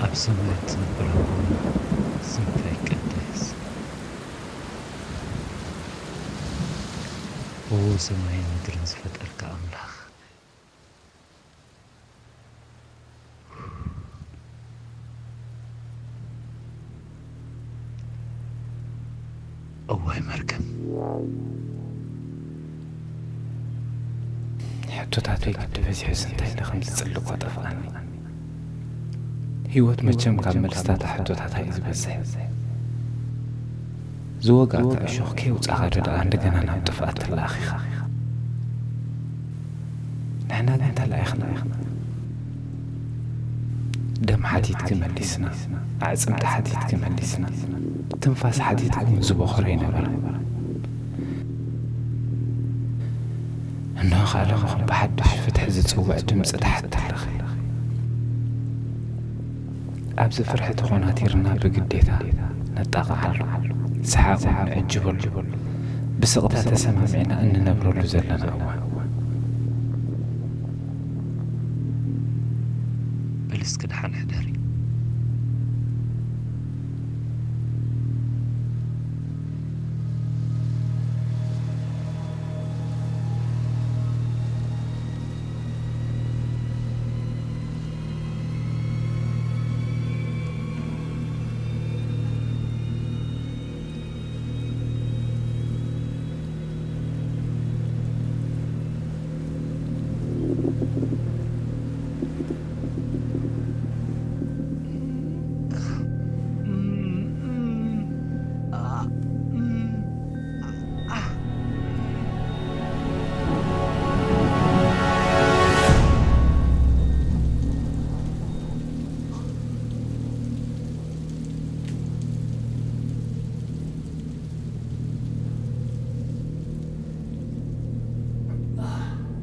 ብሰማይ እትነብር ኣቦና፣ ስምካ ይቀደስ። እዎ፣ ሰማይን ምድርን ዝፈጠርካ ኣምላኽ። እዋይ መርገም። ሕቶታተይ ግዲ በዚሑስ እንታይ ኢለ ከም ዝጽሊ እኳ ጠፍኣኒ። ህይወት መቸም ካብ መልስታታ ሕቶታታ እዩ ዝበዝሕ። ዝወጋእካ እሾኽ ከየውጻኻ ዶ ደኣ እንደገና ናብ ጥፍኣት ትለኣኽ ኢኻ? ንሕና ግን ተለኣኢኽና። ደም ሓቲትኪ መሊስና፣ ኣዕጽምቲ ሓቲትኪ መሊስና፣ ትንፋስ ሓቲትኪ እውን ዝበኾረ ኣይነበረን። እንሆ ከኣ ሎሚ ብሓድሽ ፍትሒ ዝጽውዕ ድምጺ ትሓቲ ኣለኺ። ኣብዚ ፍርሒ ተኾናቲርና ብግዴታ ነጣቕዓሉ፣ ሰሓቕ ንዕጅበሉ፣ ብስቕታ ተሰማሚዕና እንነብረሉ ዘለና እዋን። በል እስኪ ደሓን ሕደሪ።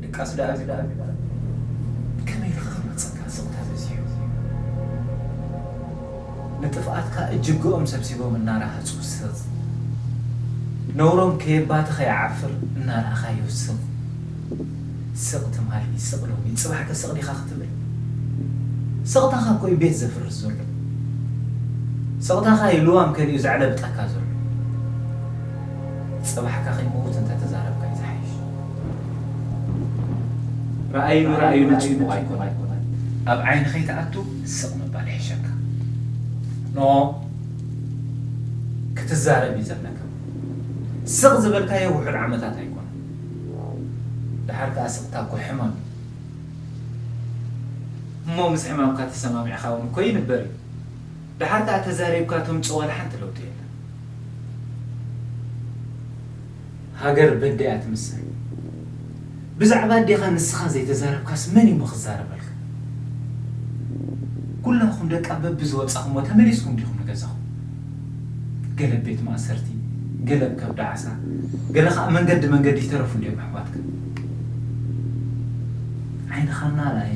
ድቃስ ደኣ ከመይ ኢልካ ክመጸካ ስቕታ በዚሑ። ንጥፍኣትካ እጅግኦም ሰብሲቦም እናረሃጹ ስቕ። ነውሮም ከየባቲ ከይዓፍር እናረኣኻዮ ስቕ። ስቕ ትማሊ፣ ስቕ ሎሚ፣ ጽባሕ ከ ስቕ ዲኻ ክትብል? ስቕታኻ እኮ እዩ ቤት ዘፍርስ ዘሎ። ስቕታኻ እዩ ልዋም ከሊኡ ዘዕለብጠካ ዘሎ። ጽባሕካ ከይመውት እንተተዛረብካ እዩ ዝሓይሽ። ረኣዩ ረኣዩ ነጺጉ ኣይኮነን። ኣብ ዓይኒ ከይትኣቱ ስቕ ምባል ይሕሸካ። ኖ፣ ክትዛረብ እዩ ዘለካ። ስቕ ዝበልካዮ ውሑድ ዓመታት ኣይኮነን። ደሓር ከኣ ስቕታ እኮ ሕማም እዩ። እሞ ምስ ሕማምካ ተሰማሚዕካ እውን እኮ ይንበር እዩ። ደሓር ከኣ ተዛሪብካ ተምጽኦ ዋላ ሓንቲ ለውጢ የለን። ሃገር በደ እያ ትምሰል። ብዛዕባ ኣዴኻ ንስኻ ዘይተዛረብካስ መን እዩ ክዛረበልካ? ኩላኹም ደቃ በብዝወጻኹሞ ተመሊስኩም ዲኹም ንገዛኹም? ገለ ኣብ ቤት ማእሰርቲ፣ ገለ ኣብ ከብዲ ዓሳ፣ ገለ ኸኣ መንገዲ መንገዲ ይተረፉ እንድዮም ኣሕዋትካ። ዓይንኻ እናረኣየ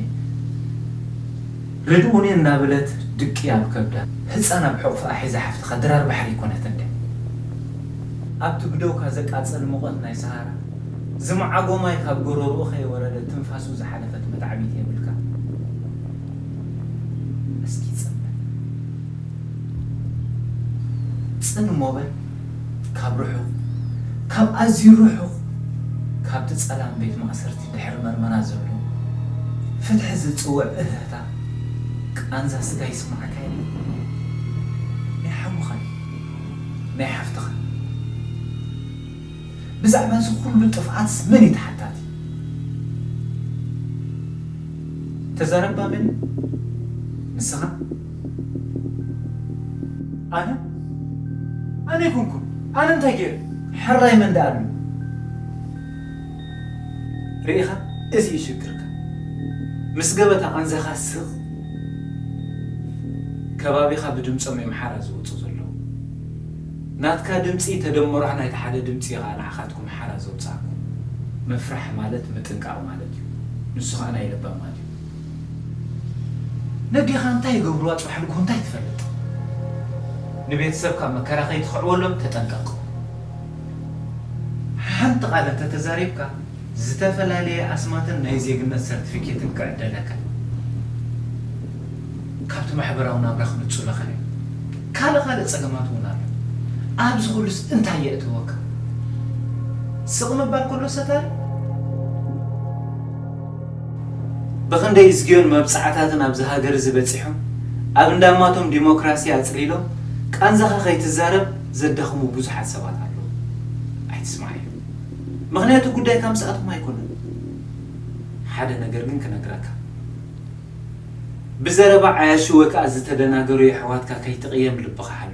ርድኡኒ እናበለት ድቂ ኣብ ከብዳ ህጻን ኣብ ሕቑፍኣ ሒዛ ሓፍትኻ ድራር ባሕሪ ኣይኮነትን ድያ? ኣብቲ ብደውካ ዘቃጽል ሙቐት ናይ ሰሃራ ዝመዓጎ ማይ ካብ ጎረርኡ ከይወረደ ትንፋሱ ዝሓለፈት መታዕቢት የብልካ። እስኪ ጽበ። ጽን እሞ በል፣ ካብ ርሑቕ፣ ካብ ኣዝዩ ርሑቕ፣ ካብቲ ጸላም ቤት ማእሰርቲ ድሕሪ መርመራ ዘሎ ፍትሒ ዝጽውዕ እህህታ ቃንዛ ስጋ ይስምዓካ የለን። ናይ ሓሙኻን ናይ ሓፍትኻን። ብዛዕባ እዚ ኩሉ ጥፍኣትስ መን እዩ ተሓታቲ? ተዛረባ መን እዩ? ንስኻ? ኣነ? ኣነ ኣይኮንኩን። ኣነ እንታይ ገይረ? ሕራይ መን ደኣ ኣሎ? ርኢኻ? እዚ እዩ ሽግርካ። ምስ ገበታ ቃንዛኻ ስቕ። ከባቢኻ ብድምጾም እዮም ሓራ ዝወጹ ዘለዉ። ናትካ ድምጺ ተደመሮ ናይቲ ሓደ ድምጺ ኢኻ ንዓኻትኩም ሓራ ዘውጻእኩም። ምፍራሕ ማለት ምጥንቃቕ ማለት እዩ። ንሱ ኸኣ ናይ ለባማት እዩ። ነዴኻ እንታይ ይገብርዋ ጽባሕ ንግሆ እንታይ ትፈልጥ? ንቤተሰብካ መከራ ከይትኽዕወሎም ተጠንቀቕ። ሓንቲ ቃል እንተተዛሪብካ ዝተፈላለየ ኣስማትን ናይ ዜግነት ሰርቲፊኬትን ክዕደለካ። ካብቲ ማሕበራዊ ናብራ ክንጽሎ ኸነ ካልእ ካልእ ጸገማት እውን ኣሎ። ኣብዚ ኩሉስ እንታይ የእተወካ? ስቕ ምባል ከሎ ሰታሪ? ብኽንደይ ዝግዮን መብጻዕታትን ኣብዚ ሃገር እዚ በጺሖም፣ ኣብ እንዳማቶም ዲሞክራሲ ኣጽሊሎም፣ ቃንዛኻ ከይትዛረብ ዘዳኽሙ ብዙሓት ሰባት ኣለዉ። ኣይትስምዓዮም። ምኽንያቱ ጉዳይካ ምስኣቶም ኣይኮነን። ሓደ ነገር ግን ክነግረካ። ብዘረባ ዓያሹ ወይ ከኣ ዝተደናገሩ የሕዋትካ ከይትቕየም ልብኻ ሓሉ።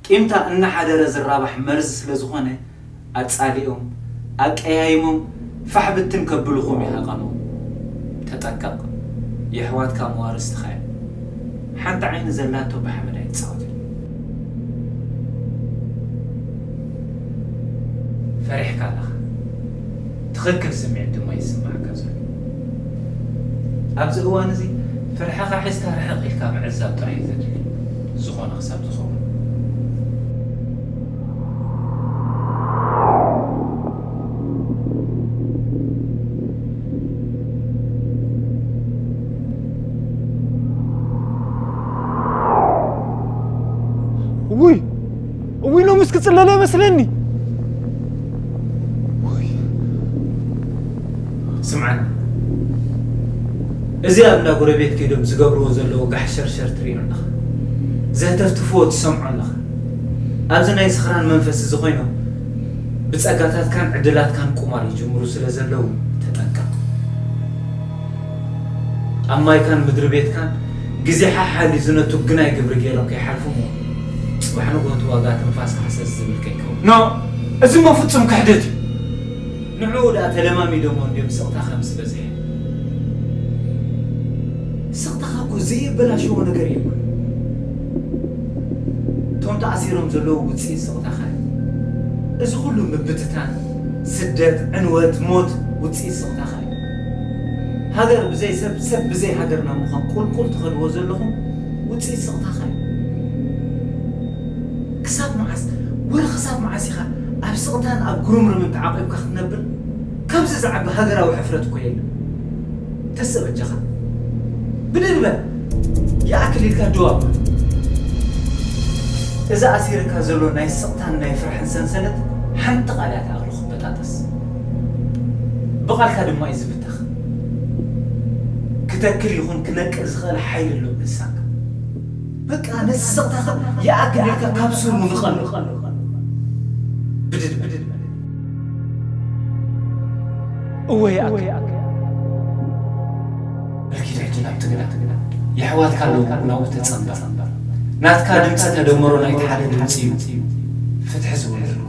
ቂምታ እናሓደረ ዝራባሕ መርዚ ስለ ዝኾነ፣ ኣጻሊኦም፣ ኣቀያይሞም፣ ፋሕ ብትን ከብልኹም ይሃቐኑ። ተጠንቀቕ፣ የሕዋትካ መዋርስትኻ እዮም። ሓንቲ ዓይኒ ዘላቶ ብሓመድ ኣይትጻወትን። ፈሪሕካ ኣለኻ። ትኽክል ስምዒት ድማ ይስምዓካ ዘሎ። ኣብዚ እዋን እዚ ፍርሕኻ ሒዝካ ርሕቕ ኢልካ ምዕዛብ ጥራሕ እዩ ዘድሊ፣ ዝኾነ ክሳብ ዝኸውን። ውይ፣ ውይ፣ ሎምስ ክጽለለ ይመስለኒ። ውይ። ስምዓኒ፣ እዚ ኣብ እንዳ ጎረቤት ከይዶም ዝገብርዎ ዘለዉ ጋሕሸርሸር ትርእዮ ኣለኻ፣ ዘህተፍትፍዎ ትሰምዖ ኣለኻ። ኣብዚ ናይ ስኽራን መንፈስ እዚ ኮይኖም ብጸጋታትካን ዕድላትካን ቁማር ይጅምሩ ስለ ዘለዉ ተጠንቀቕ። ኣብ ማይካን ምድሪ ቤትካን ግዜ ሓሓሊ ዝነቱ ግናይ ግብሪ ገይሮም ከይሓልፉ እሞ፣ ጽባሕ ንግሆ እቲ ዋጋ ትንፋስ ሃሰስ ዝብል ከይከውን። ኖ፣ እዚ እሞ ፍጹም ክሕደት እዩ። ንዕኡ ደኣ ተለማሚዶሞ እንድዮም ስቕታ ከም ዝበዝሐ። ስቕታኻ እኮ ዘየበላሸዎ ነገር የብሉን። እቶም ተኣሲሮም ዘለዉ ውጽኢት ስቕታኻ እዩ። እዚ ኩሉ ምብትታን፣ ስደት፣ ዕንወት፣ ሞት ውጽኢት ስቕታኻ እዩ። ሃገር ብዘይ ሰብ፣ ሰብ ብዘይ ሃገር ናብ ምዃን ቁልቁል ትኸድዎ ዘለኹም ውጽኢት ስቕታኻ እዩ። ክሳብ መዓስ፣ ወረ ክሳብ መዓስ ኢኻ ኣብ ስቕታን ኣብ ጉርምርምን ተዓቒብካ ክትነብር? ካብዚ ዝዓቢ ሃገራዊ ሕፍረት እኮ የለን። ተሰበጃኻ። ብድድ በል። ይኣክል ኢልካ ደው ኣብል። እዚ ኣሲርካ ዘሎ ናይ ስቕታን ናይ ፍርሕን ሰንሰለት ሓንቲ ቃል እያ ትኣኽሎ ክበጣጠስ። ብቓልካ ድማ እዩ ዝብተኽ። ክተክል ይኹን ክነቅል ዝኽእል ሓይሊ ኣሎ ብልሳንካ። በቃ ነዚ ስቕታኻ ይኣክል ኢልካ ካብ ስሩ ንቐሎ። ብድድ በል። እወ ይኣክል። በርኪድ ሕጂ ናብ ትግላ። የሕዋትካ ኣለዉ ናብኡ ተጸንበር። ናትካ ድምጺ ተደመሮ ናይቲ ሓደ ድምጺ እዩ ፍትሒ ዝውለድ።